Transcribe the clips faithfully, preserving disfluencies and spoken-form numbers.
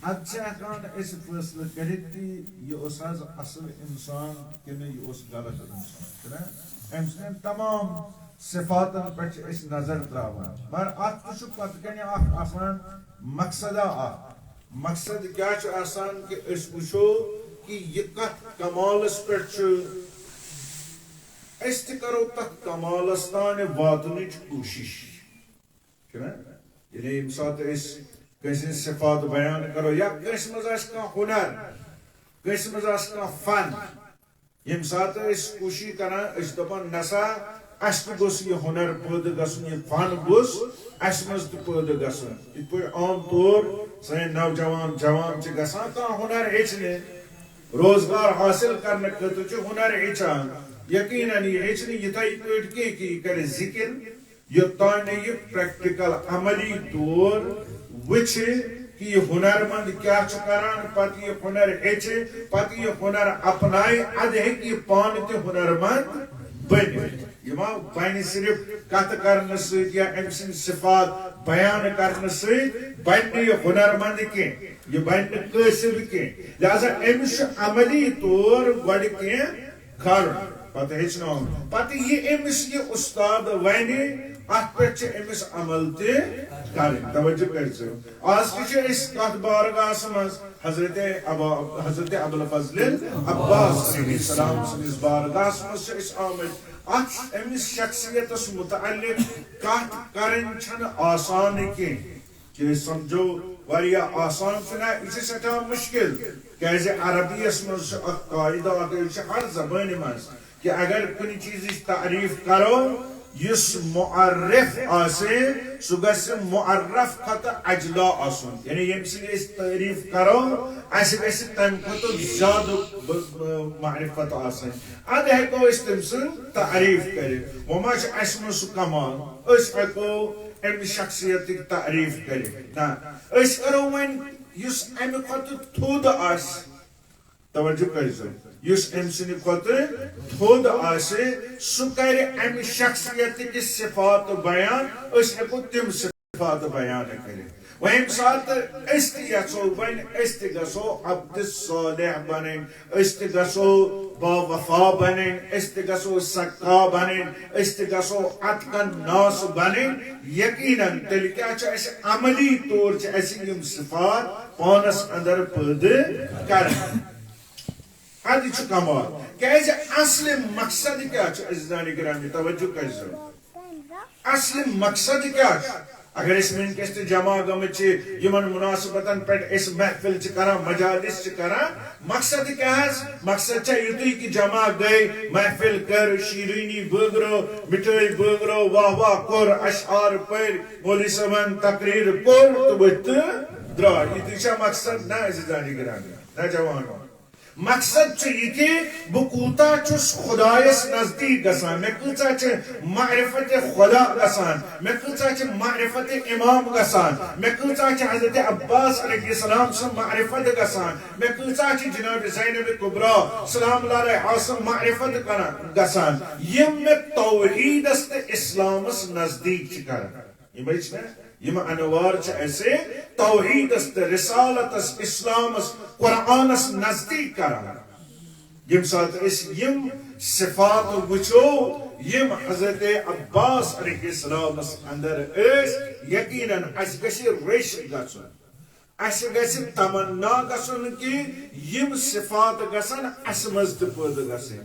ادٕ چھِ ہٮ۪کان أسۍ فٲصلہٕ کٔرِتھ کہِ یہِ اوس حظ اصل انسان کِنہٕ یہِ اوس غلط انسان، چھُنہ؟ أمۍ سٕنٛدٮ۪ن تمام صفاتن پٮ۪ٹھ چھِ أسۍ نظر تراوان، مگر اتھ تہِ چھُ پتہٕ کنہِ اکھ آسان مقصدہ اکھ۔ مقصد کیٛاہ چھُ آسان کہِ أسۍ وٕچھو کہِ یہِ کتھ کمالس پٮ۪ٹھ چھُ، أسۍ تہِ کرو تتھ کمالس تانۍ واتنٕچ کوٗشش۔ چھُنہ؟ یعنی ییٚمہِ ساتہٕ أسۍ کٲنٛسہِ ہٕنٛز صفات بیان کرو یا کٲنٛسہِ منٛز آسہِ کانٛہہ ہُنر، کٲنٛسہِ منٛز آسہِ کانٛہہ فن، ییٚمہِ ساتہٕ أسۍ کوٗشِش کران، أسۍ چھِ دَپان، "نسا، اَسہِ تہِ گوٚژھ یہِ ہُنر پٲدٕ گژھُن، یہِ فن گوٚژھ اَسہِ منٛز تہِ پٲدٕ گژھُن۔" یِتھ پٲٹھۍ عام طور سٲنۍ نوجوان جوان چھِ گژھان کانٛہہ ہُنر ہیٚچھنہِ، روزگار حٲصِل کرنہٕ خٲطرٕ چھِ ہُنر ہیٚچھان۔ یقیناً یہِ ہیٚچھِ نہٕ یِتھَے پٲٹھۍ کینٛہہ کہِ یہِ کرِ ذِکِر، یوٚتام نہٕ یہِ پریکٹیکل عملی طور وٕچھِ کہِ یہِ ہُنرمند کیٛاہ چھُ کران، پتہٕ یہِ ہُنر ہیٚچھِ، پتہٕ یہِ ہُنر اپنایہِ، ادٕ ہیٚکہِ یہِ پانہٕ تہِ ہُنرمند بٔنِتھ۔ یہِ ما بنہِ صرف کتھٕ کرنہٕ سۭتۍ یا أمۍ سٕنٛدۍ صفات بیان کرنہٕ سۭتۍ، بنہِ نہٕ یہِ ہُنرمند کینٛہہ، یہِ بنہِ نہٕ کٲسِب کینٛہہ۔ لہذا أمِس چھُ عملی طور گۄڈٕ کینٛہہ کرُن، پتہٕ ہیٚچھناوُن۔ پتہٕ یہِ أمِس یہِ اُستاد ونہِ، اتھ پٮ۪ٹھ چھِ أمِس عمل تہِ کرٕنۍ۔ توجہ کٔرۍزیو۔ آز تہِ چھِ أسۍ کتھ بارگاہس منٛز حضرت ابا-، حضرت ابوالفضل عباس علیہ السلام سٕنٛدِس بارگاہس منٛز چھِ أسۍ آمٕتۍ۔ اتھ أمِس شخصیتس متعلق کتھ کرٕنۍ چھنہٕ آسان کینٛہہ۔ کہِ أسۍ سمجھو واریاہ آسان چھُنہ، یہِ چھُ سٮ۪ٹھاہ مُشکِل۔ کیازِ عربی یس منٛز چھُ اکھ قاعدٕ اکھ، یہِ چھُ ہر زبٲنہِ منٛز، کہِ اگر کُنہِ چیٖزٕچ تعریف کرو، یُس معرف آسہِ، سُہ گژھِ معرف کھۄتہٕ اجلا آسُن۔ یعنی ییٚمہِ سۭتۍ أسۍ تعریف کرو، اسہِ گژھِ تمہِ کھۄتہٕ زیادٕ ب-، ب-، معرفت آسٕنۍ۔ ادٕ ہیٚکو أسۍ تٔمۍ سٕنٛز تعریف کٔرِتھ۔ وۄنۍ ما چھُ اسہِ منٛز سُہ کمال، أسۍ ہیٚکو امہِ شخصیتٕکۍ تعریف کٔرِتھ؟ نہ، أسۍ کرو وۄنۍ یُس امہِ کھۄتہٕ تھوٚد آسہِ، توجہ کٔرۍزیو، یُس أمۍ سٕنٛدِ کھۄتہٕ تھوٚد آسہِ، سُہ کرِ امہِ شخصیتٕکۍ صفات بیان، أسۍ ہیٚکو تِم صفات بیان کٔرِتھ۔ وۄنۍ ییٚمہِ ساتہٕ أسۍ تہِ یژھو وۄنۍ، أسۍ تہِ گژھو عبد صالح بنٕنۍ، أسۍ تہِ گژھو باوفا بنٕنۍ، أسۍ تہِ گژھو سکا بنٕنۍ، أسۍ تہِ گژھو اتقن ناس بنٕنۍ۔ یقیناً تیٚلہِ کیٛاہ چھُ اَسہِ عملی طور چھِ اَسہِ یِم صفات پانس اندر پٲدٕ کرٕنۍ۔ ادٕ چھُ کمال۔ کیازِ اصل مقصد کیٛاہ چھُ عزیزانِ گرامی؟ توجہ کٔرۍزیو۔ اصل مقصد کیٛاہ چھُ؟ اگر أسۍ وٕنکیٚس تہِ جمع گٔمٕتۍ چھِ یِمن مناسبتن پٮ۪ٹھ أسۍ محفل چھِ کران، مجالس چھِ کران، مقصد کیٛاہ حظ؟ مقصد چھا یُتُے کہِ جمع گٔے، محفل کٔر، شیٖرینی بٲگرٲو، مِٹھٲے بٲگرٲو، واہ واہ کوٚر، اشعار پٔرۍ، مولوی صٲبن تقریر کوٚر تہٕ ؤتھۍ تہٕ درٛاے۔ یِتُے چھا مقصد؟ نہ عزیزانِ گرامی، نہ جوانو۔ مقصد چھُ یہِ کہِ بہٕ کوٗتاہ چھُس خۄدایَس نزدیٖک گژھان، مےٚ کۭژاہ چھِ معرفت خدا گژھان، مےٚ کۭژاہ چھِ معرفت امام گژھان، مےٚ کۭژاہ چھِ حضرت عباس علیہ السلام سٕنٛز معرفت گژھان، مےٚ کۭژاہ چھِ جناب زینب کبریٰ سلام اللہ علیہا سٕنٛز معرفت کران گژھان، یِم مےٚ توحیٖدس تہٕ اسلامس نزدیٖک چھِ کران۔ یِمے چھِ نہ، یِم انوار چھِ اَسہِ توحیٖدس تہٕ رسالتس، اسلامس، قرآنس نزدیٖک کران۔ ییٚمہِ ساتہٕ أسۍ یِم صفات وٕچھو، یِم حضرت عباس علیہ السلامس اندر ٲسۍ، یقیناً اَسہِ گژھِ ریش گژھُن، اَسہِ گژھِ تمنا گژھُن کہِ یِم صفات گژھن اَسہِ منٛز تہِ پٲدٕ گژھٕنۍ۔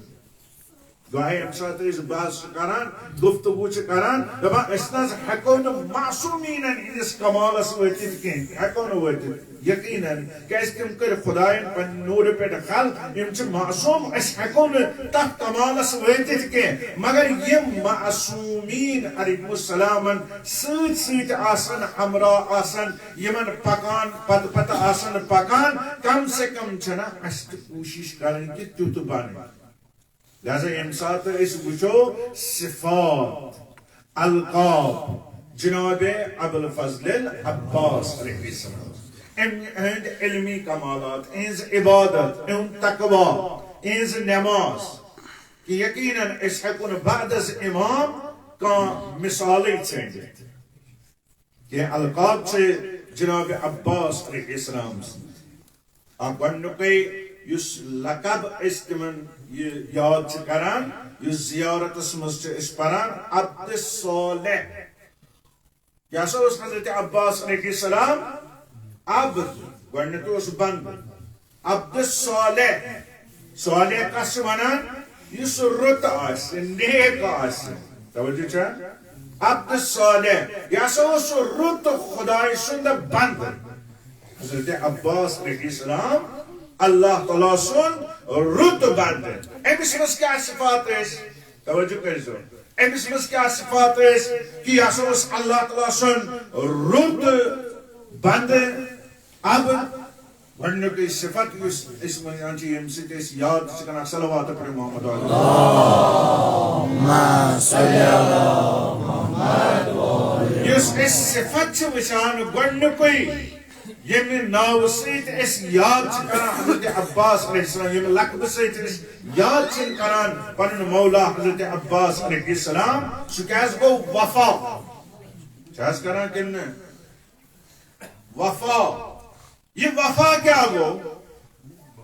گویا ییٚمہِ ساتہٕ أسۍ بحث چھِ کران، گفتگو چھِ کران، دپان أسۍ نہ حظ ہٮ۪کو نہٕ معصومیٖنن ہٕنٛدِس کمالس وٲتِتھ کینٛہہ، ہٮ۪کو نہٕ وٲتِتھ۔ یقیناً، کیازِ تِم کٔرۍ خدایَن پننہِ نوٗرٕ پٮ۪ٹھ خلق، یِم چھِ معصوم، أسۍ ہٮ۪کو نہٕ تتھ کمالس وٲتِتھ کینٛہہ۔ مگر یِم معصومیٖن علیہم السلامن سۭتۍ سۭتۍ آسن، ہمراہ آسن، یِمن پکان، پتہٕ پتہٕ آسن پکان، کم سے کم چھنہ اسہِ تہِ کوٗشش کرٕنۍ کہِ تیُتھ بنٕنۍ۔ لہذا ییٚمہِ ساتہٕ أسۍ وٕچھو صفات، القاب جناب ابوالفضل العباس علیہ السلام، أمۍ ہٕنٛدۍ علمی کمالات، یِہٕنٛز عبادت، یِہُنٛد تقویٰ، یِہٕنٛز نماز، کہِ یقیناً أسۍ ہٮ۪کو نہٕ بعد از امام کانٛہہ مثالٕے ژھٲنٛڈِتھ۔ کینٛہہ القاب چھِ جناب عباس علیہ السلام سٕنٛز۔ اکھ گۄڈٕنیُکُے یُس لقب أسۍ تِمن یہِ یاد چھِ کران، یُس زیارتس منٛز چھِ أسۍ پران، عبد صالح۔ یہِ ہسا اوس حضرت عباس علیہ السلام عبد، گۄڈٕنیتھ اوس بندٕ۔ عبد صالح، صالح کس چھِ ونان؟ یُس رُت آسہِ، نیک آسہِ۔ توجہ چھا؟ عبد صالح، یہِ ہسا اوس سُہ رُت خدایہِ سُنٛد بندٕ۔ حضرت عباس علیہ السلام اللہ تعالیٰ سُنٛد رُت بندٕ۔ أمِس منٛز کیٛاہ صفات ٲسۍ؟ توجہ کٔرۍزیو۔ أمِس منٛز کیٛاہ صفات ٲسۍ؟ کہِ یہِ ہسا اوس اللہ تعالیٰ سُنٛد رُت بندٕ۔ اب گۄڈٕنیُکُے صفت یُس أسۍ ونان چھِ، ییٚمہِ سۭتۍ أسۍ یاد چھِ کران، صلوات پٔرِو محمد علیہ۔ یُس أسۍ صفت چھِ وٕچھان، گۄڈٕنیُکُے ییٚمہِ ناوٕ سۭتۍ أسۍ یاد چھِ کران حضرت عباس علیہ السلام، ییٚمہِ لقبہٕ سۭتۍ أسۍ یاد چھِ کران پنُن مولا حضرت عباس علیہ السلام، سُہ کیٛازِ گوٚو؟ وفا۔ چھِ حظ کران کِنہٕ نہٕ؟ وفا۔ یہِ وفا کیٛاہ گوٚو؟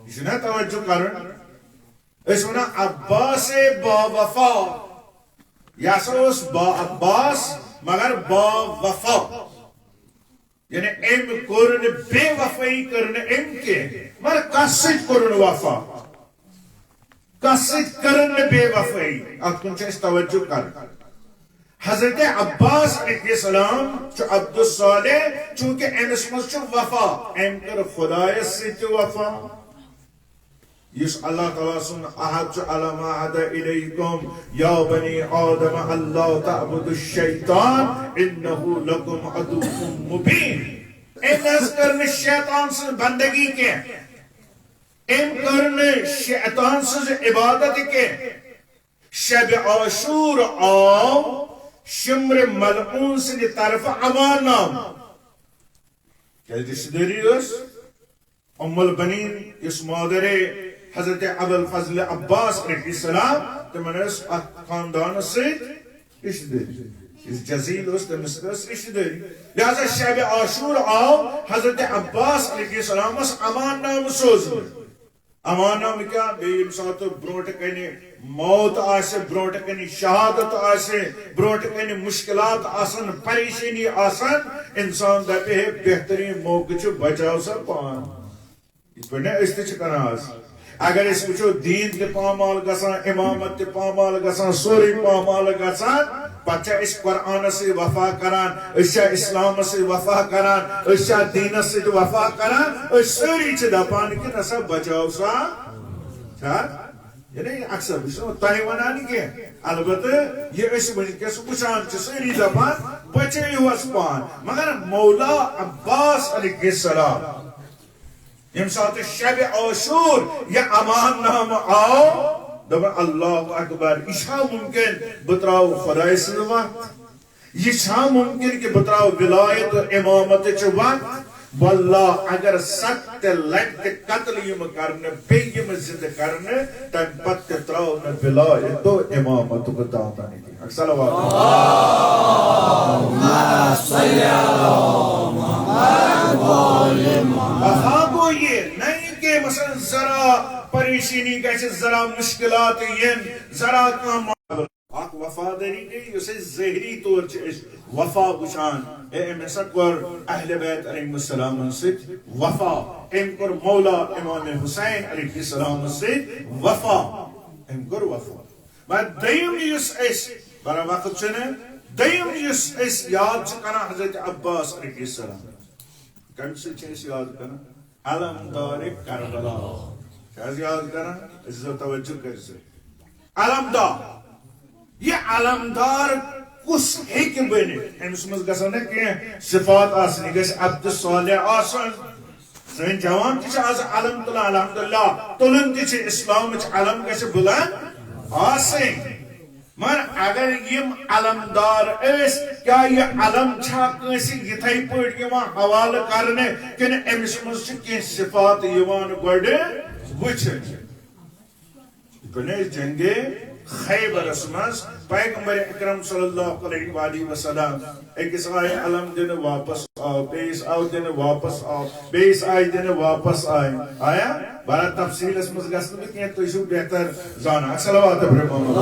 یہِ چھُنہ توجہ کرُن۔ أسۍ وَنان عباس با وفا۔ یہِ ہسا اوس با عباس، مگر با وفا۔ یعنی أمۍ کوٚر نہٕ بے وفٲیی، کٔر نہٕ أمۍ کینٛہہ، مگر کس سۭتۍ کوٚرُن وفا؟ کس سۭتۍ کٔرٕن نہٕ بے وفٲیی؟ اتھ کُن چھُ اَسہِ توجہ کرُن۔ حضرت عباس علیہ السلام چھُ عبدالصالح، چونکہ أمِس منٛز چھُ وفا، أمۍ کٔر خدایس سۭتۍ تہِ وفا۔ یُس اللہ تعالیٰ سُنٛد عہد چھُ، الم اعہد الیکم یا بنی آدم اللہ تعبدوا الشیطان انہ لکم عدو مبین۔ أمۍ حظ کٔر نہٕ شیطان سٕنٛز بندگی کینٛہہ، أمۍ کٔر نہٕ شیطان سٕنٛز عبادت کینٛہہ۔ شب عاشور آو شمر ملعون سٕنٛدِ طرفہٕ امان نامہٕ۔ کیٛازِ رشتہٕ دٲری ٲس؟ ام البنین، یُس مادرِ حضرت ابوالفضل عباس علیہ السلام، تِمن ٲس اتھ خاندانس سۭتۍ رشتہٕ دٲری۔ یُس جزیل اوس، تٔمِس سۭتۍ ٲس رشتہٕ دٲری۔ لہذا شب عاشور آو حضرت عباس علیہ السلامس امان نامہٕ سوزنہٕ۔ امان نامہٕ کیٛاہ؟ بیٚیہِ ییٚمہِ ساتہٕ برونٛٹھ کنہِ موت آسہِ، برونٛٹھ کنہِ شہادت آسہِ، برونٛٹھ کنہِ مشکلات آسن، پریشٲنی آسن، انسان دپہِ ہے بہترین موقعہٕ چھُ، بچاو سا پان۔ یِتھ پٲٹھۍ نہ أسۍ تہِ چھِ کران آز۔ اگر أسۍ وٕچھو، دیٖن تہِ پامال گژھان، امامت تہِ پامال گژھان، سورُے پامال گژھان، پتہٕ چھا أسۍ قرآنس سۭتۍ وفا کران، أسۍ چھا اسلامس سۭتۍ وفا کران، أسۍ چھا دیٖنس سۭتۍ وفا کران؟ أسۍ سٲری چھِ دپان کہِ نسا بچاو سا۔ چھا؟ یعنی اکثر بہٕ چھُس نہٕ تۄہہِ ونان کینٛہہ، البتہٕ یہِ أسۍ وٕنکیٚس وٕچھان چھِ، سٲری دپان بچٲیِو حظ پان۔ مگر مولا عباس علیہ السلام ییٚمہِ ساتہٕ شبِ عاشور یہِ امان نامہٕ آو، دوٚپُن، اللہ اکبر، یہِ چھا ممکن بہٕ ترٛاوٕ خۄداے سٕنٛز وَتھ؟ یہِ چھا ممکن کہِ بہٕ ترٛاوٕ ولایت و امامتٕچ وَتھ؟ واللہ، اگر ستھ تہِ لٹہِ تہِ قتل یِم کرنہٕ، بیٚیہِ یِم زندٕ کرنہٕ، تَمہِ پتہٕ تہِ ترٛاوٕ نہٕ ولایت و امامتُک دامن۔ صلوات۔ اللہم صل علی محمد و آل محمد۔ وفا گوٚو یہِ، نہ یہِ کہ مثلاً ذرا پریشٲنی گژھِ، ذرا مشکلات یِن، ذرا کانٛہہ مہ-، اکھ وفادٲری گٔے، یُس أسۍ ظٲہری طور چھِ أسۍ وفا وٕچھان۔ ہے، أمۍ ہسا کوٚر اہل بیت علیہم السلامن سۭتۍ وفا، أمۍ کوٚر مولا امام حسین علیہ السلام سۭتۍ وفا، أمۍ کوٚر وفا۔ مگر دوٚیِم یُس أسۍ، بڑا وقت چھُنہٕ، دوٚیِم یُس أسۍ یاد چھِ کران حضرت عباس علیہ السلام، کَمہِ سۭتۍ چھِ أسۍ یاد کران؟ علمدار کربلا۔ چھِ حظ یاد کران؟ أسۍ زن توجہ کٔرِو سا۔ علمدار۔ یہِ علمدار کُس ہیٚکہِ بٔنِتھ؟ أمِس منٛز گژھن نہ کینٛہہ صفات آسٕنۍ۔ یہِ گژھِ عبد صالح آسُن۔ سٲنۍ جوان تہِ چھِ آز علم تُلان، الحمدللہ، تُلُن تہِ چھِ، اسلامٕچ علم گژھِ بُلند آسٕنۍ۔ مگر اگر یِم علمدار ٲسۍ، کیٛاہ یہِ علم چھا کٲنٛسہِ یِتھَے پٲٹھۍ یِوان حوالہٕ کرنہٕ، کِنہٕ أمِس منٛز چھِ کینٛہہ صفات یِوان گۄڈٕ وٕچھنہٕ؟ یِتھ پٲٹھۍ أسۍ جنگِ خیبرس منٛز پیغمبر اکرم صلی اللہ علیہ وآلہ وسلم أکِس آیہِ علم دِنہٕ واپس آو، بیٚیِس آو دِنہٕ واپس آو، بیٚیِس آیہِ دِنہٕ واپس آیہِ۔ آیا؟ بہرحال تفصیلس منٛز گژھٕ نہٕ بہٕ کینٛہہ، تُہۍ چھِو بہتر زانان۔ صلوات پرٛٮ۪تھ محمد۔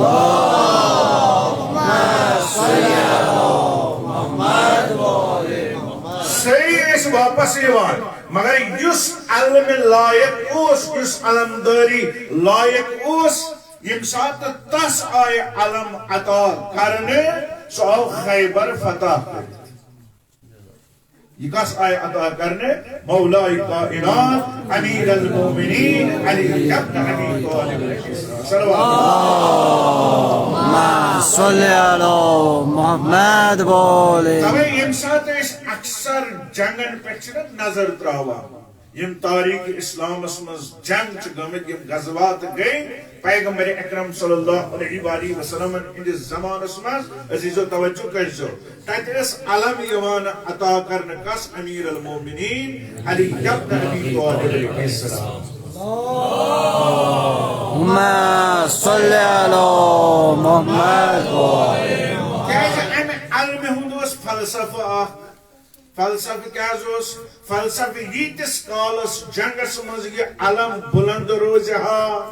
صحیح ٲسۍ واپس یِوان، مگر یُس علمہِ لایق اوس، یُس علمدٲری لایق اوس، ییٚمہِ ساتہٕ تس آیہِ علم عطا کرنہٕ، سُہ آو خیبر فتح کٔرِتھ۔ یہِ کس آیہِ عطا کرنہٕ؟ مولای کائنات امیر المومنین علی ابن ابی طالب علیہ السلام۔ صلوات۔ اللهم صل على محمد وآله۔ توے ییٚمہِ ساتہٕ أسۍ اکثر جنگن پٮ۪ٹھ چھِنہ نظر تراوان، یِم تاریخ اسلامس منٛز جنگ چھِ گٔمٕتۍ، یِم غزوات گٔے، پیغمبر اکرم صلی اللہ علیہ وآلہ وسلمن ہٕنٛدِس زمانس منٛز، عزیزو توجہ کٔرۍزیو، تتہِ ٲس علم یِوان عطا کرنہٕ کس؟ امیر المومنین علی ابن ابی طالب علیہ السلام۔ اللهم صل على محمد۔ کیازِ امہِ علمہِ ہُنٛد اوس فلسفہٕ اکھ۔ فلسفہٕ کیٛاہ حظ اوس؟ فلسفہٕ ییٖتِس کالس جنگس منٛز یہِ علم بُلند روزِ ہا،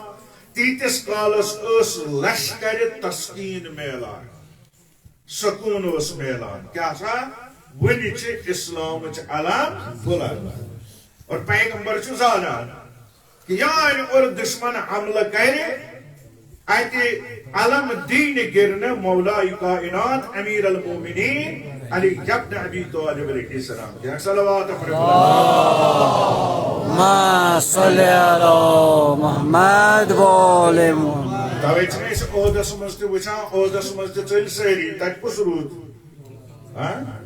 تیٖتِس کالس ٲس لشکرِ تسکیٖن میلان، سکوٗن اوس میلان۔ کیٛاہ سا؟ وُنہِ چھِ اسلامٕچ علم بُلند۔ اور پیغمبر چھُ زانان کہ یانۍ اور دشمن حملہٕ کرِ، اتہِ علم دینہٕ گرنہٕ مولای کائنات امیر المومنین علی ابن ابی طالب علیہ السلام۔ کیا صلوات پڑھو؟ اللهم صل على محمد وآل محمد۔ توے چھِ أسۍ عہدس منٛز تہِ وٕچھان، عہدس منٛز تہِ ژٔلۍ سٲری، تتہِ کُس روٗد؟ ہاں؟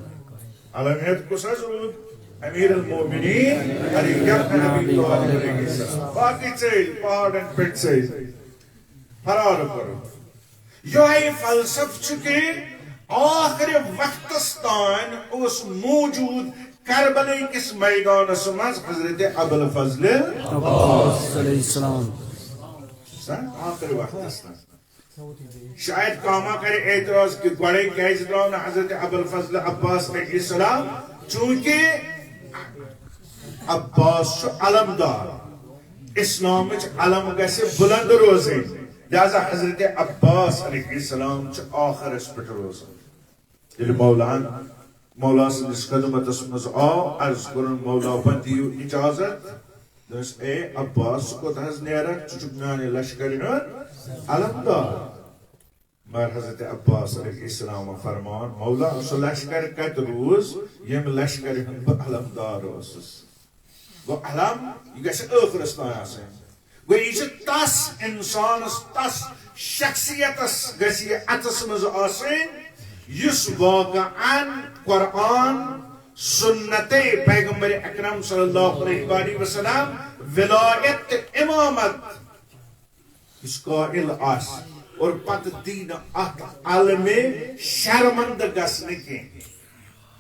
علم ہیٚتھ کُس حظ روٗد؟ امیر المومنین علی ابن ابی طالب علیہ السلام۔ باقی ژٔلۍ، پہاڑن پٮ۪ٹھ ژٔلۍ، فرار کوٚرُکھ۔ یۄہے فلسفہٕ چھُ کہ ٲخرِ وقتس تام اوس موجود کربلے کِس میدانس منٛز حضرت ابوالفضل عباس علیہ السلام۔ سا ٲخرِ وقتس تام۔ شاید کانٛہہ ما کرِ اعتراض کہ گۄڈے کیازِ درٛاو نہٕ حضرت ابوالفضل عباس علیہ السلام؟ چونکہ عباس چھُ علمدار، اسلامٕچ علم گژھِ بلند روزٕنۍ، لہذا حضرت عباس علیہ السلام چھُ ٲخرس پٮ۪ٹھ روزان۔ ییٚلہِ مولان، مولا سٕنٛدِس خدمتس منٛز آو، عرض کوٚرُن، "مولا، وۄنۍ دِیِو اجازت۔" دوٚپُس، "اے عباس، ژٕ کوٚت حظ نیرکھ؟ ژٕ چھُکھ میانہِ لشکرِ ہُنٛد علمدار۔" مگر حضرت عباس علیہ السلام فرمان، "مولا، سُہ لشکر کتہِ روٗز، ییٚمہِ لشکرِ ہُنٛد بہٕ علمدار اوسُس؟" گوٚو علم، یہِ گژھِ ٲخرس تام آسٕنۍ۔ گوٚو یہِ چھِ تس انسانس، تس شخصیتس گژھِ یہِ اتھس منٛز آسٕنۍ، یُس واقعاً قرآن، سنت پیغمبر اکرم صلی اللہ علیہ وآلہ وسلم، ولایت تہٕ امامت یُس قائل آسہِ اور پتہٕ دی نہٕ اتھ علمہِ شرمندٕ گژھنہٕ کینٛہہ،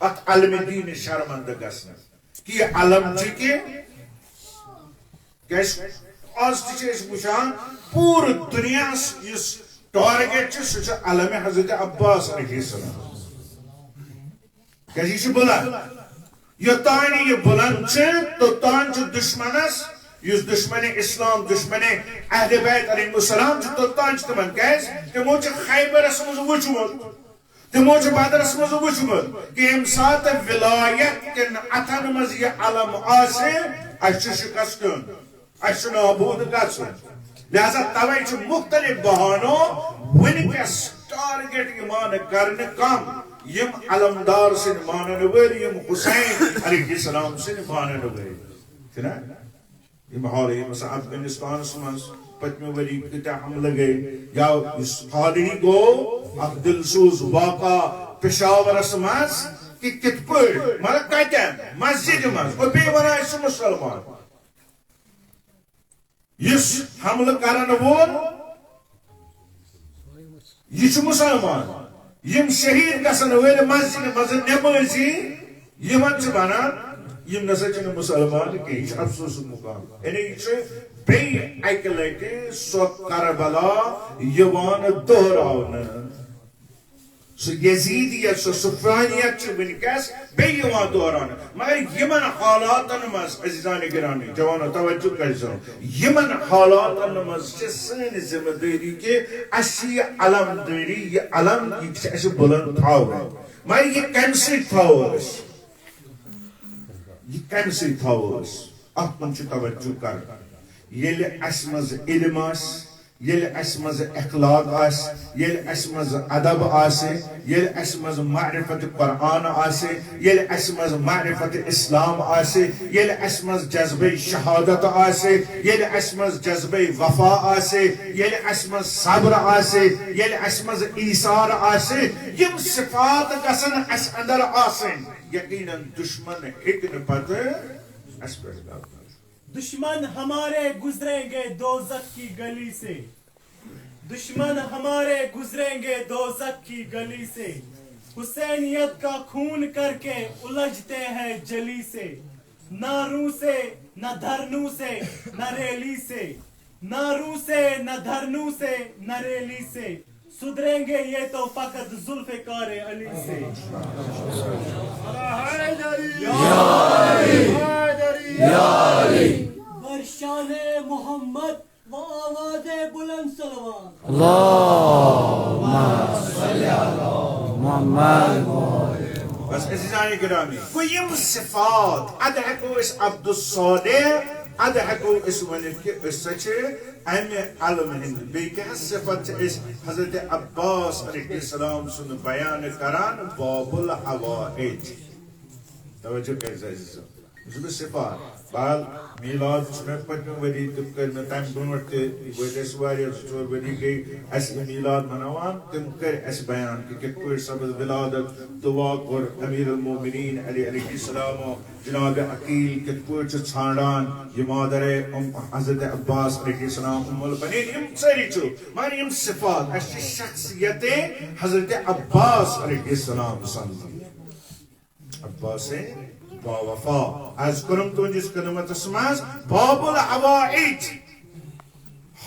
اتھ علمہِ دی نہٕ شرمندٕ گژھنہٕ۔ کہ یہِ علم چھُ کینٛہہ۔ کیازِ آز تہِ چھِ أسۍ وٕچھان، پوٗرٕ دُنیاہس یُس ٹارگیٹ چھُ، سُہ چھُ علمِ حضرت عباس علیہ السلام۔ کیازِ یہِ چھُ بلند۔ یوٚتانۍ یہِ بلند چھُ، توٚتانۍ چھُ دُشمنس، یُس دُشمنِ اسلام، دُشمنِ اہل بیت علیہ السلام چھُ، توٚتانۍ چھُ تِمن۔ کیازِ؟ تِمو چھُ خیبرس منٛز وٕچھمُت، تِمو چھُ بدرس منٛز وٕچھمُت کہ ییٚمہِ ساتہٕ ولایت کٮ۪ن اتھن منٛز یہِ علم آسہِ، اسہِ چھُ شکست دیُن، اسہِ چھُ نابود گژھُن۔ لہذا توے چھُ مختلف بہانو وٕنکیٚس ٹارگیٹ یِوان کرنہٕ کم، یِم علمدار سٕنٛدۍ مانن وٲلۍ، یِم حسین علیہ السلام سٕنٛدۍ مانن وٲلۍ۔ چھُنہ؟ یِم حالٕے مثلاً افغانستانس منٛز پٔتمہِ ؤری کۭتیاہ حملہٕ گٔے، یا یُس حالٕے گوٚو اکھ دلسوز واقعہ پشاورس منٛز، کہ کِتھ پٲٹھۍ، مطلب کتٮ۪ن؟ مسجدِ منٛز، اور بیٚیہِ ونان أسۍ چھِ مسلمان۔ یُس حملہٕ کرن وول، یہِ چھُ مسلمان۔ یِم شہید گژھن وٲلۍ مسجدِ منٛز نمٲزی، یِمن چھِ ونان یِم نسا چھِنہٕ مُسلمان کینٛہہ، یہِ چھُ افسوسُک مُقام۔ یعنی یہِ چھُ بیٚیہِ اَکہِ لَٹہِ سۄ کربلا یِوان دۄہراونہٕ۔ سُہ یزیدیت، سُہ صفرانیت چھِ وٕنکیٚس بیٚیہِ یِوان دوران۔ مگر یِمن حالاتن منٛز، عزیزان گرامی، جوانو، توجہ کٔرۍزیو، یِمن حالاتن منٛز چھِ سٲنۍ ذمہٕ دٲری کہِ اَسہِ چھِ یہِ علم دٲری، یہِ علم، یہِ چھِ اَسہِ بُلند تھاوٕنۍ۔ مگر یہِ کَمہِ سۭتۍ تھاوو أسۍ؟ یہِ کَمہِ سۭتۍ تھاوو أسۍ؟ اَتھ کُن چھُ توجہ کَرُن۔ ییٚلہِ اَسہِ منٛز علم آسہِ، ییٚلہِ اَسہِ منٛز اخلاق آسہِ، ییٚلہِ اَسہِ منٛز ادب آسہِ، ییٚلہِ اَسہِ منٛز معرفت قرآن آسہِ، ییٚلہِ اَسہِ منٛز معرفت اسلام آسہِ، ییٚلہِ اَسہِ منٛز جذبہ شہادت آسہِ، ییٚلہِ اَسہِ منٛز جذبہ وفا آسہِ، ییٚلہِ اَسہِ منٛز صبر آسہِ، ییٚلہِ اَسہِ منٛز ایثار آسہِ، یِم صفات گژھن اَسہِ اندر آسٕنۍ۔ یقیناً دشمن ہیٚکہِ نہٕ پتہٕ اَسہِ پٮ۪ٹھ غلبہٕ۔ دشمن ہمارے گزریں گے دوزخ کی گلی سے، دشمن ہمارے گزریں گے دوزخ کی گلی سے، حسینیت کا خون کر کے الجھتے ہیں جلی سے، نہ رو سے، نہ دھرنوں سے، نہ ریلی سے، نہ رو سے، نہ دھرنوں سے، نہ ریلی سے، سدھریں گے یہ تو فقط ذوالفقار علی سے۔ بر شان محمد و آواز بلند صلوات۔ محمد۔ بس عزیزان گرامی، گوٚو یِم صفات، ادٕ ہٮ۪کو أسۍ عبدالصالح، ادٕ ہٮ۪کو أسۍ ؤنِتھ کہِ أسۍ سا چھِ امہِ علمہٕ ہٕنٛدۍ۔ بیٚیہِ کیٛاہ صفت چھِ أسۍ حضرت عباس علیہ السلام سُنٛد بیان کران؟ باب الحوائج۔ توجہ کٔرِو عزیزو۔ یہِ چھُ مےٚ صفات۔ بہرحال، میلاد چھُ مےٚ پٔتمہِ ؤری تہِ کٔرۍ مےٚ تَمہِ برونٛٹھ تہِ، یہِ وٲتۍ اَسہِ واریاہ، زٕ ژور ؤری گٔے اَسہِ یہِ میلاد مناوان۔ تِم کٔرۍ اَسہِ بیان کہِ کِتھ پٲٹھۍ سپٕز ولادت، دُعا کوٚر امیر المومنین علی علیہ السلامو، جناب عقیل کِتھ پٲٹھۍ چھُ ژھانڈان یہِ مادرے ام حضرت عباس علیہ السلام، ام البنین، یِم سٲری چھُ۔ مگر یِم صفات، اَسہِ چھِ شخصیت حضرت عباس علیہ السلام سمجھٕنۍ۔ عباس با وفا۔ از کوٚرُم تُہنٛدِس خدمتس منٛز باب الحوائج۔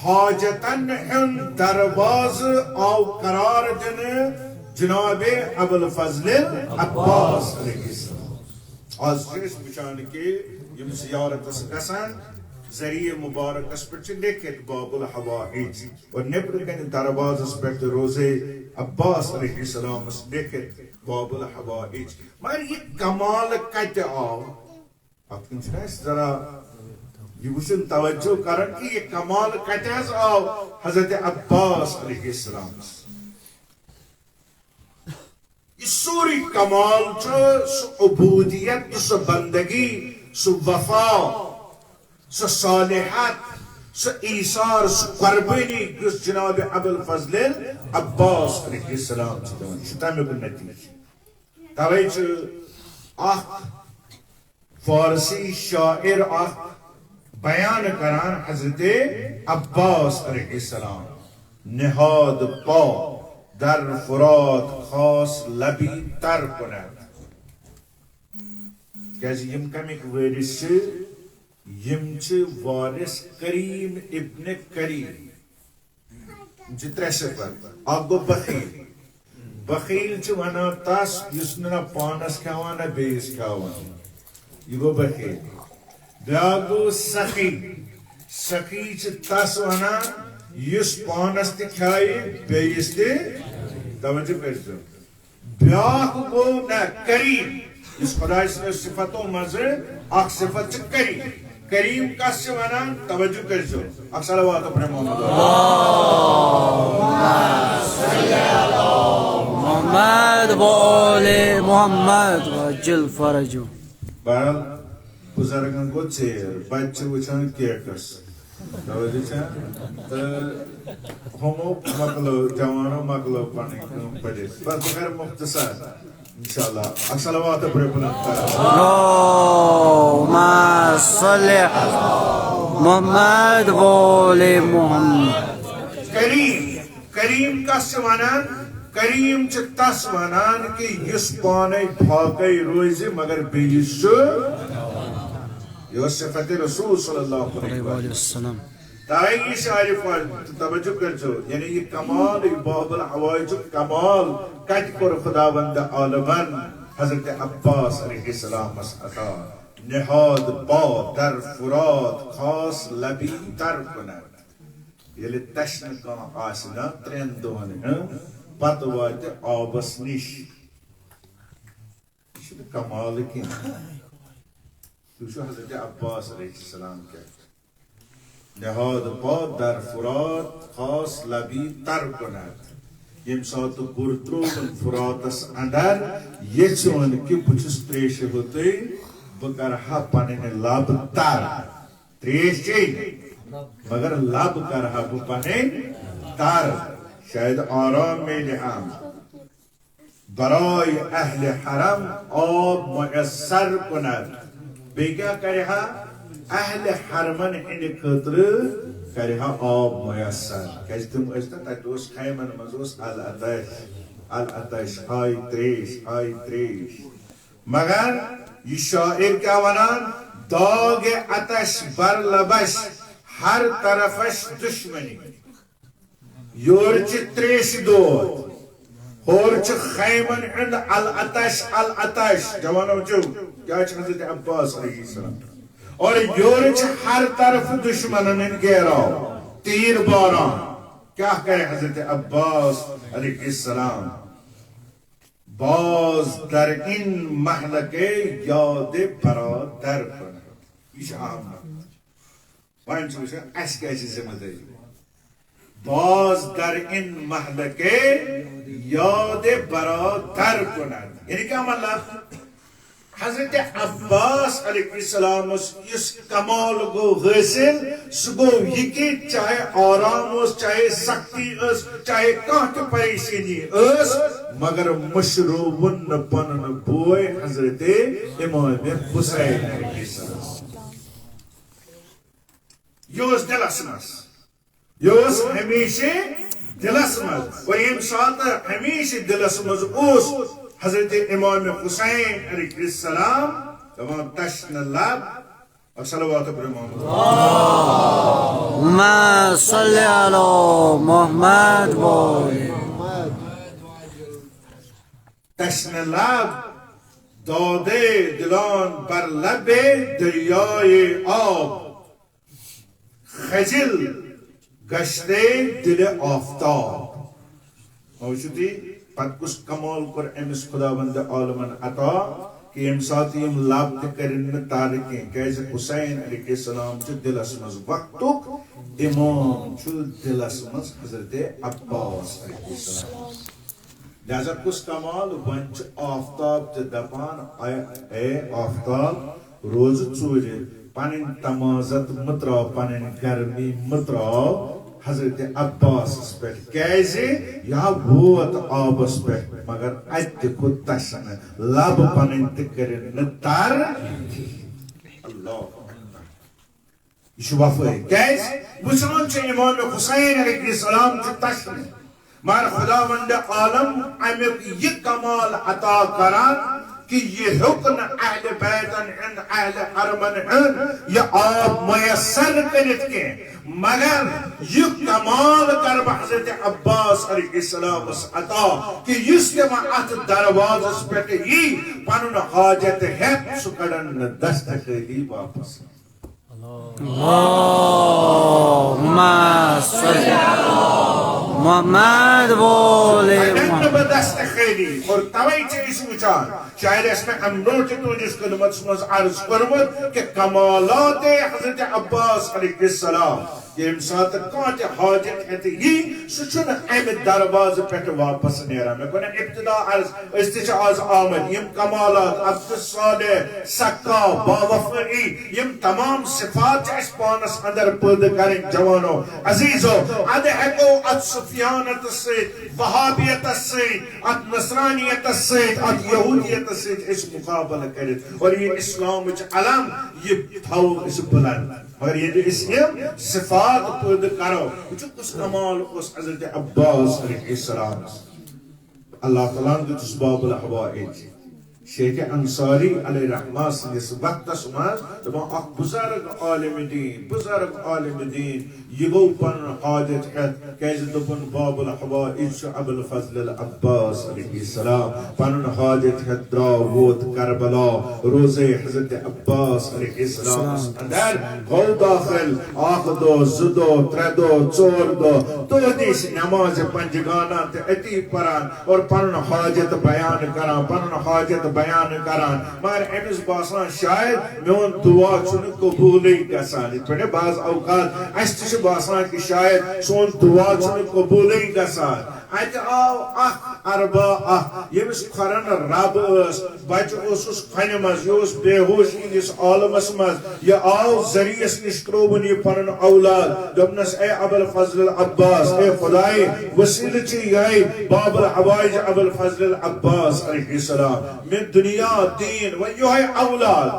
حاجتن ہُنٛد دروازٕ آو قرار دِنہٕ جناب ابوالفضل عباس علیہ السلام۔ از چھِ أسۍ وٕچھان کہِ یِم زیارتس گژھان، ذٔریعہٕ مبارکس پٮ۪ٹھ چھِ لیکھِتھ باب الحوائج۔ اور نیبرٕ کنہِ دروازس پٮ۪ٹھ تہِ روزے عباس علیہ السلامس لیکھِتھ باب الحوائج۔ مگر یہِ کمال کتہِ آو؟ اتھ کُن چھُنہ اَسہِ ذرا یہِ وٕچھُن، توجہ کرُن کہِ یہِ کمال کتہِ حظ آو حضرت عباس علیہ السلامس؟ یہِ سورُے کمال چھُ سُہ عبودیت تہٕ سُہ بندگی، سُہ وفا، سۄ صالحت، سۄ ایثار، سۄ قربٲنی یُس جناب ابوالفضل عباس علیہ السلام چھُ دِوان، یہِ چھُ تَمیُک نتیجہٕ۔ توے چھُ اکھ فارسی شاعر اکھ بیان کران حضرت عباس علیہ السلام، نہاد پا در فرات خاص لبی تر کند۔ کیازِ یِم کمِکۍ وٲرِث چھِ؟ یِم چھِ وارث کریم ابن کریم۔ یِم چھِ ترٛےٚ صفت۔ اکھ گوٚو بخیل۔ بخیل چھِ ونان تس یُس نہٕ نہ پانس کھٮ۪وان نہ بیٚیِس کھٮ۪وان۔ یہِ گوٚو بخیل۔ بیٛاکھ گوٚو سخی۔ سخی چھِ تس ونان یُس پانس تہِ کھیایہِ بیٚیِس تہِ۔ توجہ کٔرۍزیو۔ بیٛاکھ گوٚو نہ کریم، یُس خداے سٕنٛدیو صفتو منٛزٕ اکھ صفت چھِ کریم۔ کریم کس چھِ ونان؟ توجہ کٔرۍزیو۔ اکھ صلوات پرے محمد۔ محمد وآل محمد وعجل فرجہ۔ بہرحال، بزرگن گوٚو ژیر، بچہِ چھِ وٕچھان کیکس۔ توجہ چھا؟ تہٕ ہُمو مۄکلٲو، جوانو مۄکلٲو پنٕنۍ کٲم پٔرِتھ۔ بس بہٕ کرٕ مختصر، انشاءاللہ۔ اکھ صلوات پرے بلند کرو۔ اللہم صل علی محمد وآل محمد۔ کریم، کریم کس چھِ ونان؟ کریم چھِ تس ونان کہِ یُس پانے فاقے روزِ مگر بیٚیِس چھُ۔ یہِ اوس صفت رسول صلی اللہ علیہ وسلم۔ تاوے یہِ شاعر پاک توجہ کٔرزیو، یعنی یہِ کمال، یہِ باب الحوائجُک کمال کتہِ کوٚر خداوند عالمن حضرت عباس علیہ السلامس عطا؟ نہاد پا در فرات خاص لبی تر کند۔ ییٚلہِ تشنہٕ کانٛہہ آسہِ نا ترٛٮ۪ن دۄہن ہٕنٛز، پتہٕ واتہِ آبس نِش۔ یہِ چھُنہٕ کمال کینٛہہ۔ تُہۍ وٕچھِو حضرت عباس علیہ السلام کیٛاہ۔ نہاد پا در فرات خاص لبی تر کند۔ ییٚمہِ ساتہٕ بُر ترٛووُن فراتس اندر، یژھُن کہِ بہٕ چھُس تریشہِ ہوٚتُے، بہٕ کرٕ ہا پنٕنۍ لب تر۔ تریش چیٚیہِ، مگر لب کرٕ ہا بہٕ پنٕنۍ تر۔ شاید آرام میلہِ ہم۔ برای اہل حرم آب میسر کند۔ بیٚیہِ کیٛاہ کرِ ہا؟ اہل حرمن ہٕنٛدِ خٲطرٕ کرِ ہا آب میسر۔ کیٛازِ تِم ٲسۍ نہ، تتہِ اوس خیمن منٛز اوس العطش، العطش، ہاے تریش، ہاے تریش۔ مگر یہِ شاعر کیٛاہ ونان؟ داغ عطش بر لبش، ہر طرفش دشمنی۔ یورٕ چھِ تریشہِ دود، ہورٕ چھِ خیمن ہُنٛد العطش، العطش۔ جوانو وٕچھِو، کیٛاہ چھِ حضرت عباس علیہ السلام؟ اور یورٕ چھِ ہر طرف دشمنن ہُنٛد گیراو، تیر باران۔ کیٛاہ کرِ حضرت عباس علیہ السلام؟ باز در این مهلکه یاد برادر کند۔ یہِ چھِ اہم نقطہٕ۔ وۄنۍ چھِ وٕچھان، اَسہِ کیٛاہ چھِ ذمہٕ دٲری؟ باز در این مهلکه یاد برادر کند۔ یعنی کیٛاہ مطلب؟ حضرت عباس علیہ السلامس یُس کمال گوٚو حٲصِل، سُہ گوٚو یہِ کہِ چاہے آرام اوس، چاہے سختی ٲس، چاہے کانٛہہ تہِ پریشٲنی ٲس، مگر مٔشرووُن نہٕ پنُن بوے حضرت امام حسین علیہ السلام۔ یہِ اوس دِلس منٛز۔ یہِ اوس ہمیشہِ دِلس منٛز۔ اور ییٚمہِ ساتہٕ ہمیشہِ دِلس منٛز اوس حضرت امام حسین علیہ السلام دپان، تشنہٕ لب، اور صلوات پر امام۔ اللهم صل على محمد و آل۔ تشنہٕ لب دادے دلان بر لب دریای آب۔ خجل گشتے دل آفتاب۔ وۄنۍ وٕچھِو تُہۍ، پتہٕ کُس کمال کوٚر أمِس خداوند عالمن عطا، کہِ ییٚمہِ ساتہٕ یِم لب تہِ کٔرِن نہٕ تر کینٛہہ، کیٛازِ حسین علیہ السلام چھُ دِلس منٛز وقتُک امام، چھُ دِلس منٛز حضرت عباس علیہ السلام۔ لہذا کُس کمال، وۄنۍ چھُ آفتاب تہِ دپان، اے، اے آفتاب، روزٕ ژوٗرِ، پنٕنۍ تمازت مہٕ تراو، پنٕنۍ گرمی مہٕ تراو حضرت عباسس پٮ۪ٹھ، کیازِ یا ووت آبس پٮ۪ٹھ، مگر اتہِ تہِ کھوٚت تشنہٕ، لب پنٕنۍ تہِ کٔرِن نہٕ تر۔ اللہ اکبر۔ یہِ چھُ وفٲیی۔ کیازِ؟ وٕچھان چھِ امام حسین علیہ السلام چھُ تشنہٕ، مگر خداوند عالم امیُک یہِ کمال عطا کران کہِ یہِ ہیوٚک نہٕ اہل بیتن ہُنٛد، اہل حرمن ہُنٛد یہِ آب میسر کٔرِتھ کینٛہہ، مگر یہِ کمال کرٕ بہٕ حضرت عباس علیہ السلامس عطا کہِ یُس تہِ وۄنۍ اتھ دروازس پٮ۪ٹھ یی پنُن حاجت ہٮ۪تھ، سُہ کڑن نہٕ دستہٕ خٲلی واپس۔ اللهم صل على محمد و آل محمد۔ اگر نہٕ بہٕ دستہٕ خٲلی، اور توے چھِ أسۍ وٕچھان، شاید آسہِ مےٚ اَمہِ برونٛٹھ تہِ تُہٕنٛدِس خدمتس منٛز عرض کوٚرمُت کہِ کمالات حضرت عباس علیہ السلام، ییٚمہِ ساتہٕ کانٛہہ تہِ حاجت ہٮ۪تھ یی، سُہ چھُنہٕ اَمہِ دروازٕ پٮ۪ٹھ واپس نیران۔ مےٚ کوٚر نہ ابتدا عرض، أسۍ تہِ چھِ آز آمٕتۍ۔ یِم کمالات، عبدالصالح، سقا، باوفٲیی، یِم تمام صفات چھِ اَسہِ پانس اندر پٲدٕ کرٕنۍ، جوانو، عزیزو۔ ادٕ ہٮ۪کو اتھ سفیانتس سۭتۍ، وہابیتس سۭتۍ، اتھ نصرانیتس سۭتۍ، اتھ یہودیتس سۭتۍ أسۍ مقابلہٕ کٔرِتھ۔ اور یہِ اسلامٕچ علم، یہِ تھاوو أسۍ بلند۔ مگر ییٚلہِ أسۍ یِم صفات پٲدٕ کرو، وٕچھِو کُس کمال اوس حضرت عباس علیہ السلامس۔ اللہ تعالیٰ ہن دیُتس باب الحوائج۔ شیخ انصاری علیہ رحمہ سٕنٛدِس وقتس منٛز دپان اکھ بزرگ عالم دین، بزرگ عالم دین، یہِ گوٚو پنُن حاجت ہٮ۪تھ، کیازِ دوٚپُن باب الحوائج چھُ ابو الفضل العباس علیہ السلام، پنُن حاجت ہٮ۪تھ درٛاو ووت کربلا، روزے حضرت عباس علیہ السلام اندر گوٚو داخل، اکھ دۄہ، زٕ دۄہ، ترٛےٚ دۄہ، ژور دۄہ، دۄہ دِش نماز پنجگانہ تہٕ أتی پران اور پنُن حاجت بیان کران، پنُن حاجت بیان کران۔ مگر أمِس باسان شاید میون دعا چھُنہٕ قبوٗلٕے گژھان۔ یِتھ پٲٹھۍ بعض اوقات اَسہِ تہِ چھُ باسان کہِ شاید سون دعا چھُنہٕ قبوٗلٕے گژھان۔ اَتہِ آو اکھ اربا اکھ، ییٚمِس کھۄرن رب ٲس، بچہٕ اوسُس کھۄنہِ منٛز، یہِ اوس بے ہوش یِہنٛدِس عالمس منٛز۔ یہِ آو ذٔریعس نِش ترٛووُن یہِ پنُن اولاد۔ دوٚپنس، "اے ابوالفضل العباس، اے خدایہِ، وسیلہٕ چھُ یِہوٚے باب الحوائج ابوالفضل العباس علیہ السلام۔ مےٚ دُنیا، دین، وۄنۍ یِہوٚے اولاد۔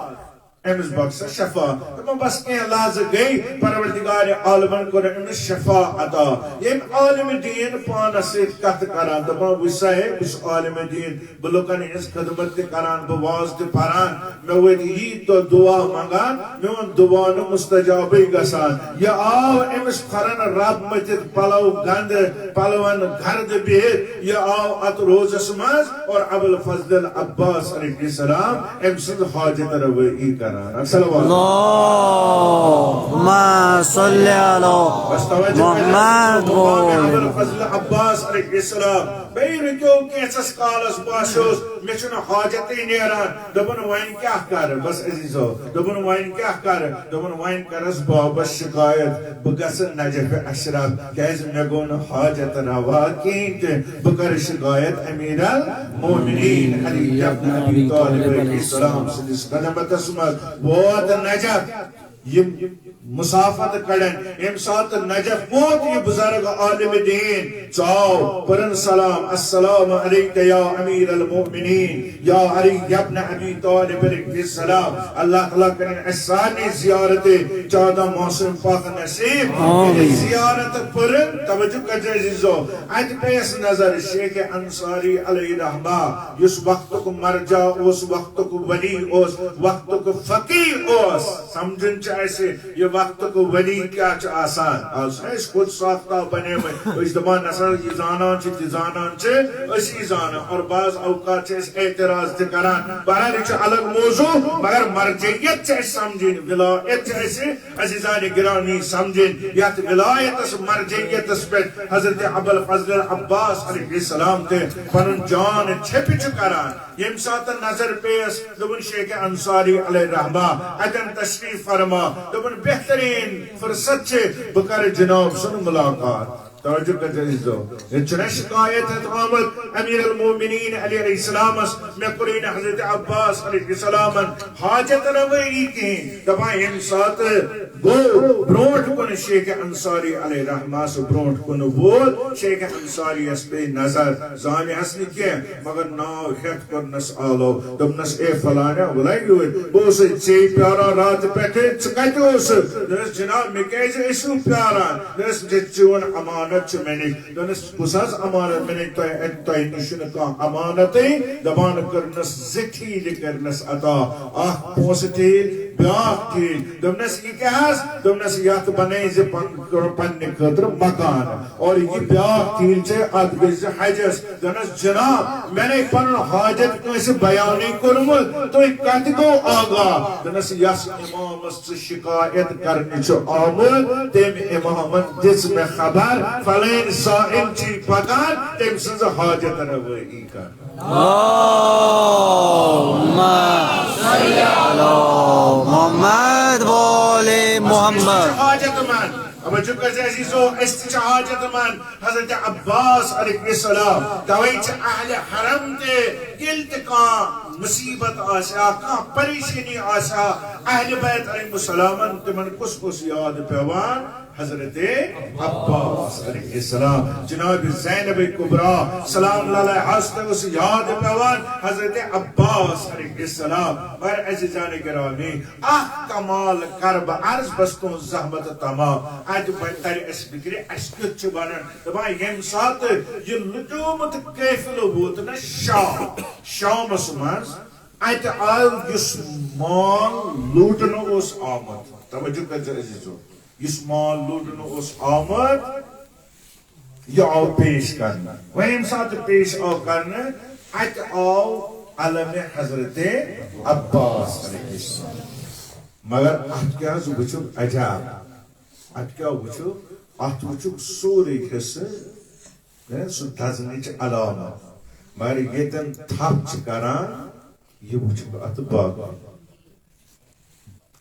أمِس بخش شفا۔" دوٚپُن، بس کینٛہہ لحظہٕ گٔے، پروردگار عالمن کوٚر أمِس شفا عطا۔ ییٚمۍ عالم دین پانس سۭتۍ کتھ کران، دپان، "وٕچھ سا ہے، بہٕ چھُس عالم دین، بہٕ لُکن ہٕنٛز خدمت تہِ کران، بہٕ واز تہِ پران، مےٚ وٲتۍ یی تہٕ دُعا منٛگان، میون دُعا نہٕ مستجابٕے گژھان۔" یہِ آو أمِس کھۄرن رب مٔتھِتھ، پلو گنٛدٕ، پلون گردٕ بِہِتھ، یہِ آو اتھ روزس منٛز اور ابوالفضل العباس علیہ السلام أمۍ سٕنٛز حاجت روٲیی کران۔ صلوات۔ اللہم صل علی بس توجہ محمد کٔرِو، مقام وآل۔ ابوالفضل عباس علیہ السلام۔ بیٚیہِ رُکیو کینٛژس کالس، باسیوس مےٚ چھُنہٕ حاجتٕے نیران۔ دوٚپُن، "وۄنۍ کیٛاہ کرٕ؟" بس عزیزو، دوٚپُن، "وۄنۍ کیٛاہ کرٕ؟" دوٚپُن، "وۄنۍ کرس بابس شکایت، بہٕ گژھٕ نجف اشرف، کیازِ مےٚ گوٚو نہٕ حاجت روا کِہیٖنۍ تہِ۔ بہٕ کرٕ شکایت امیر المومنین علی ابن ابی طالب علیہ السلام سٕنٛدِس خدمتس منٛز۔" ووت نجف، یِم مسافت کڑن، ییٚمہِ ساتہٕ نجف ووت یہِ بزرگ عالم دین، ژاو، پٔرٕن سلام، "السلام علیک یا امیر المومنین، یا علی ابن ابی طالب علیہ السلام۔" اللہ تعالیٰ کرن اسہِ سارنٕے زیارت چودہ معصوم پاک نصیب۔ آمین۔ ییٚلہِ زیارت پٔرٕن، توجہ کٔرزِ عزیزو، اتہِ پیٚیس نظر شیخ انصاری علیہ رحمہ، یُس وقتُک مرجع اوس، وقتُک ولی اوس، وقتُک فقیہ اوس۔ سمجھُن چھُ اسہِ، یہِ وقتُک ولی کیٛاہ چھُ آسان۔ آز چھِنہٕ أسۍ خود ساختہ بنیمٕتۍ۔ أسۍ دپان، نسا یہِ زانان چھِ، تہِ زانان چھِ، أسی زانان۔ اور بعض اوقات چھِ أسۍ اعتراض تہِ کران۔ بہرحال، یہِ چھُ الگ موضوع، مگر مرجعیت چھِ اَسہِ سمجھٕنۍ، ولایت چھِ اَسہِ، عزیزانِ گرامی، سمجھٕنۍ۔ یتھ ولایتس، مرجعیتس پٮ۪ٹھ حضرت ابوالفضل عباس علیہ السلام تہِ پنُن جان چھپہِ چھُ کران۔ ییٚمہِ ساتہٕ نظر پیٚیَس، دوٚپُن، شیخ انصاری علیہ رحمہ اتٮ۪ن تشریف فرما۔ دوٚپُن، بہترین فرصت چھِ، بہٕ کرٕ جناب سُنٛد ملاقات۔ توجہ کٔرزِ عزیزو، ییٚتہِ چھُنہ شکایت ہٮ۪تھ آمُت امیر المومنین علی علیہ السلامس، مےٚ کوٚرُے نہٕ حضرت عباس علیہ السلامن حاجت روٲیی کِہیٖنۍ۔ دپان، ییٚمہِ ساتہٕ گوٚو برونٛٹھ کُن شیخ انصاری علیہ رحمہ، سُہ برونٛٹھ کُن ووت، شیخ انصاریس پیٚیہِ نظر، زانہِ ہس نہٕ کینٛہہ، مگر ناو ہٮ۪تھ کوٚرنس آلو۔ دوٚپنس، "اے فلانیا، وَلے یوٗرۍ، بہٕ اوسُے ژے پیاران راتہٕ پٮ۪ٹھٕ، ژٕ کتہِ اوسُکھ؟" دوٚپنس، "جناب، مےٚ کیازِ ٲسِو پیاران؟" دوٚپنس، "یہِ چون امانت چھُ مےٚ نِش۔" دوٚپنس، "کُس حظ امانت؟ مےٚ نَے تۄہہِ، تۄہہِ نِش چھُنہٕ کانٛہہ امانتٕے۔" دپان کٔرنس زٕ ٹھیٖلہِ کٔرنس عطا، اکھ پونٛسہٕ ٹھیٖل، بیٛاکھ ٹھیٖل۔ دوٚپنس، "یہِ کیٛاہ حظ؟" دوٚپنس، "یتھ بنٲے زِ پن-، پننہِ خٲطرٕ مکان، اور یہِ بیٛاکھ ٹھیٖل چھے، اتھ گٔژھۍ زِ حجس۔" دوٚپنس، "جناب، مےٚ نے پنُن حاجت کٲنٛسہِ بیانٕے کوٚرمُت، تُہۍ کتہِ گوٚو آگاہ؟" دوٚپنس، "یس امامس ژٕ شکایت کرنہِ چھُ آمُت، تٔمۍ امامن دِژ مےٚ خبر، فلٲنۍ سائل چھُے پکان، تٔمۍ سٕنٛز حاجت روٲیی کر۔" اللہم صل علی محمد و آل محمد۔ حاجت مند، توجہ کٔرزِ عزیزو، أسۍ تہِ چھِ حاجت مند حضرت عباس علیہ السلام۔ توے چھِ اہل حرم تہِ، ییٚلہِ تہِ کانٛہہ مصیبت آسہِ ہا، کانٛہہ پریشٲنی آسہِ ہا، اہل بیت علیہ السلامن تِمن کُس کُس یاد پٮ۪وان؟ حضرت عباس علیہ السلام۔ جناب زینب کبریٰ سلام اللہ علیہا تہِ اوس یاد پٮ۪وان حضرت عباس علیہ السلام۔ مگر عزیزانِ گرامی، اکھ کمال کرٕ بہٕ عرض، بس تُہنٛز زحمت تمام۔ اتہِ بنہِ، ترِ اسہِ فکرِ، اسہِ کیُتھ چھُ بنان۔ دپان، ییٚمہِ ساتہٕ یہِ لُٹیومُت قٲفلہٕ ووت نہ شام، شامس منٛز، اتہِ آو یُس مال لوٗٹنہٕ اوس آمُت، توجہ کٔرزیٚو عزیزو، یُس مال لوٗٹنہٕ اوس آمُت، یہِ آو پیش کرنہٕ۔ وۄنۍ ییٚمہِ ساتہٕ پیش آو کرنہٕ، اتہِ آو علمِ حضرت عباس علیہ السلام۔ مگر اتھ کیٛاہ حظ وٕچھُو عجب، اتھ کیٛاہ وٕچھُو، اتھ وٕچھُکھ سورُے حصہٕ، ہے، سُہ دزنٕچ علامت۔ مگر ییٚتٮ۪ن تھپھ چھِ کران، یہِ وٕچھُکھ اتھ باقٕے۔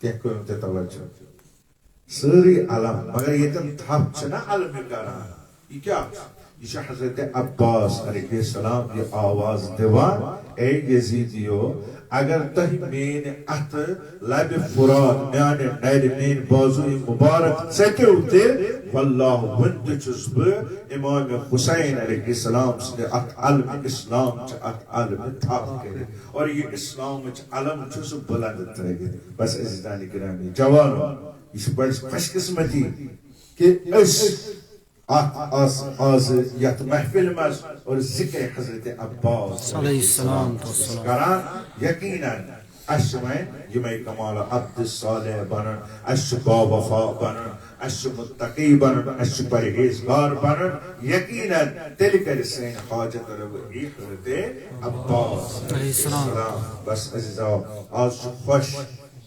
کینٛہہ کٔرِو تُہۍ توجہ۔ سٲرٕے علم، مگر ییٚتٮ۪ن تھپھ چھِنہ علمہِ کران، یہِ کیٛاہ چھُ؟ یہِ چھُ حضرت عباس علیہ السلام یہِ آواز دِوان، اے یزیدیو، اگر تۄہہِ میٛٲنۍ اتھٕ لبِ فرات، میٛانہِ نرِ، میٛٲنۍ بازوٕے مُبارک ژٔٹِو تہِ، واللہ وُنہِ تہِ چھُس بہٕ امام حسین علیہ السلام سٕنٛدِ اتھ علمِ اسلام چہِ اتھ علمہِ تھپھ کٔرِتھ، اور یہِ اسلامٕچ علم چھُس بلند تھٲوِتھ۔ بس عزیزان گرامی، جوانو، یہِ چھِ بڑٕ خوش قسمتی کہ أسۍ اتھ آز، آز یتھ محفل منٛز اور ذکر حضرت عباس علیہ السلام چھِ کران۔ یقیناً اسہِ چھِ وۄنۍ یِمے کمال عبد صالح بنُن، اسہِ چھُ با وفا بنُن، اسہِ چھُ متقی بنُن، اسہِ چھُ پرہیزگار بنُن۔ یقیناً تیٚلہِ کرِ سٲنۍ حاجت روا حضرت عباس علیہ السلام۔ بس عزیزو، آز چھُ خوش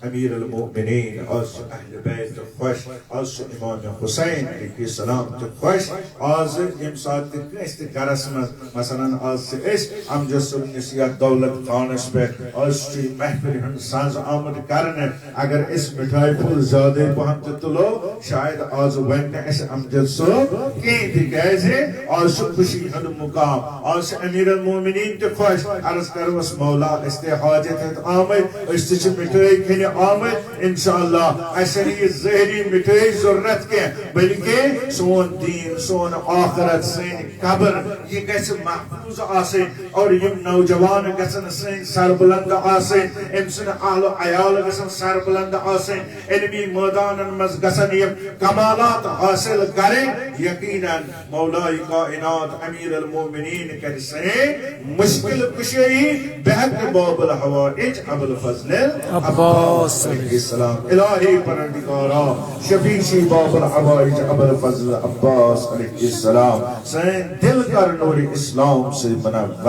امیر المؤمنین، آز چھُ اہل بیت خۄش، آز چھُ امام حسین علیہ السلام تہِ خۄش۔ آز ییٚمہِ ساتہٕ تہِ کٲنٛسہِ تہِ گرس منٛز، مثلاً آز چھِ أسۍ امجد صٲبنِس یتھ دولت خانس پٮ۪ٹھ، آز چھُ یہِ محفل ہُنٛد ساز آمُت کرنہٕ۔ اگر أسۍ مِٹھایہِ پھوٚل زیادَے پہم تہِ تُلو، شاید آز ونہِ نہٕ اسہِ امجد صٲب کینٛہہ، تِکیازِ آز چھُ خوشی ہُنٛد مقام، آز چھِ امیر المؤمنین تہِ خۄش۔ عرض کرو أسۍ مولا، اسہِ تہِ حاجت ہٮ۪تھ آمٕتۍ، أسۍ تہِ چھِ مِٹھٲے کھیٚنہِ آمٕتۍ۔ انشاءاللہ اسہِ چھنہٕ یہِ ظٲہری مِٹھٲے ضروٗرت کینٛہہ، بلکہ سون دیٖن، سون آخرت، سٲنۍ قبر، یہِ گژھِ محفوظ آسٕنۍ۔ اور یِم نوجوان گژھن سٲنۍ سربلند آسٕنۍ، أمۍ سٕنٛدۍ اہل و عیال گژھن سربلند آسٕنۍ، علمی مٲدانن منٛز گژھن یِم کمالات حٲصِل کرٕنۍ۔ یقیناً مولائے کائنات امیر المؤمنین کرِ سٲنۍ مشکل کشٲیی بحق باب الحوائج ابوالفضل عباس علیہ السلام۔ الہی پروردگارا، شفیع شی باب الحوائج ابوالفضل عباس علیہ السلام۔ سٲنۍ دل کر نور اسلام سۭتۍ منور۔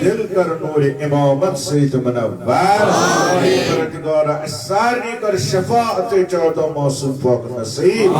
دل کر نور امامت سۭتۍ منور۔ الہی پروردگارا، اسہِ سارنٕے کر شفاعت چودہ معصوم پاک نصیب۔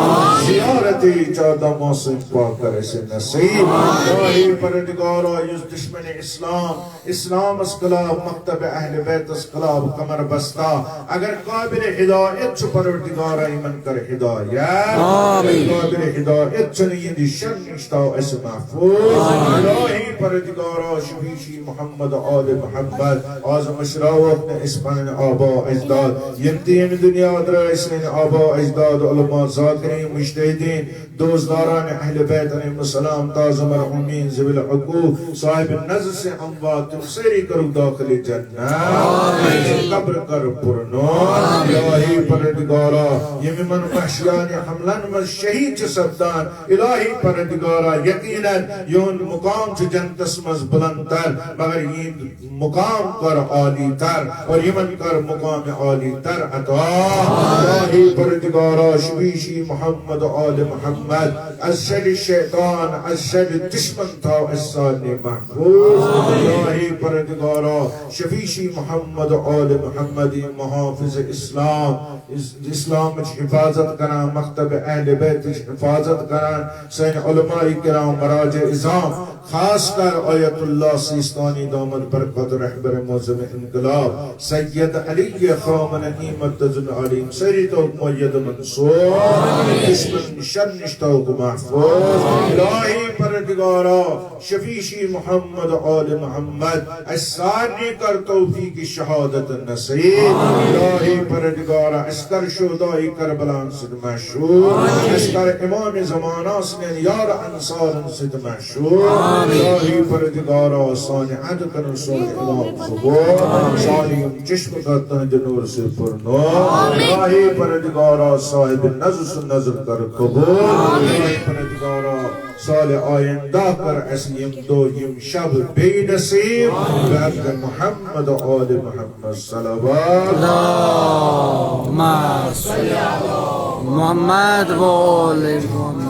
زیارت چودہ معصوم پاک کر اسہِ نصیب۔ الہی پروردگارا، یُس دشمن اسلام، اسلامس خلاف، مکتب اہل بیتس خلاف کمر بستہ، اگر قابل ہدایت چھُ، پروردگارا، یِمن کر ہدایت۔ آمین۔ قابل ہدایت چھُنہٕ، یِہنٛدِ شر نِش تھاو اسہِ محفوظ۔ آمین۔ الہی پروردگارا، شفیع شی محمد آل محمد، آز مشراوکھ نہٕ أسۍ پنٕنۍ آبا اجداد، یِم تہِ ییٚمہِ دُنیا درٛاے، سٲنۍ آبا اجداد، علماء، ذاکرین، مجتہدین، دوستداران اہل بیت علیہم السلام، تازہ مرحومین، ذوی الحقوق، صاحب نذر سے اموات، تم سٲری کرو داخل جنت۔ آمین۔ قبر کر پر نور۔ آمین۔ الہی پروردگارا، یِم یِمن وحشیانہ حملن منٛز شہید چھِ سپدان، الہی پروردگارا، یقیناً یِہُنٛد مقام چھُ جنتس منٛز بلند تر، مگر یِہُنٛد مقام کر عالی تر اور یِمن کر مقام عالی تر عطا۔ الہی پروردگارا، شفیع شی محمد آل محمد، از شر شیطان، از شر دشمن تھاو اسہِ سارنٕے محفوظ۔ الہی پروردگارا، شفیع شی محمد آل محمد، محافظ اسلام، اس-، اسلامٕچ حفاظت کران، مکتب اہل بیتٕچ حفاظت کران، سٲنۍ علماء کرام، مراجع عظام، خاص کر آیت اللہ سیستانی دامت برکاتہ، رہبر معظم انقلاب سید علی خامنہ ای مدظل علی، سٲری تو مؤید منصور، دشمن شر نش تو محفوظ۔ الہی پروردگارا، شفیع شی محمد آل محمد، اسہِ سارنٕے کر توفیق شہادت نصیب۔ الہی پروردگارا، اَسہِ کر شہدای کربلان سۭتۍ مشہوٗر، اَسہِ کر امام زمانہ سٕنٛدٮ۪ن یار انصارن سۭتۍ مشہوٗر۔ الٰہی پروردگارا، سانہِ اَتھٕ کَرُن سون امام قبوٗل، سانہِ یِم چشمہٕ کر تُہٕنٛدِ نوٗرٕ سۭتۍ پُر نوٗر۔ الٰہی پروردگارا، صاحب نظر سُنٛد نظر کر قبوٗل۔ الٰہی پروردگارا، سال آیندہ کر اَسہِ یِم دۄہ یِم شب بیٚیہِ نصیٖب۔ بحق محمد آل محمد صلوات۔ اللہم صل علی محمد و آل محمد۔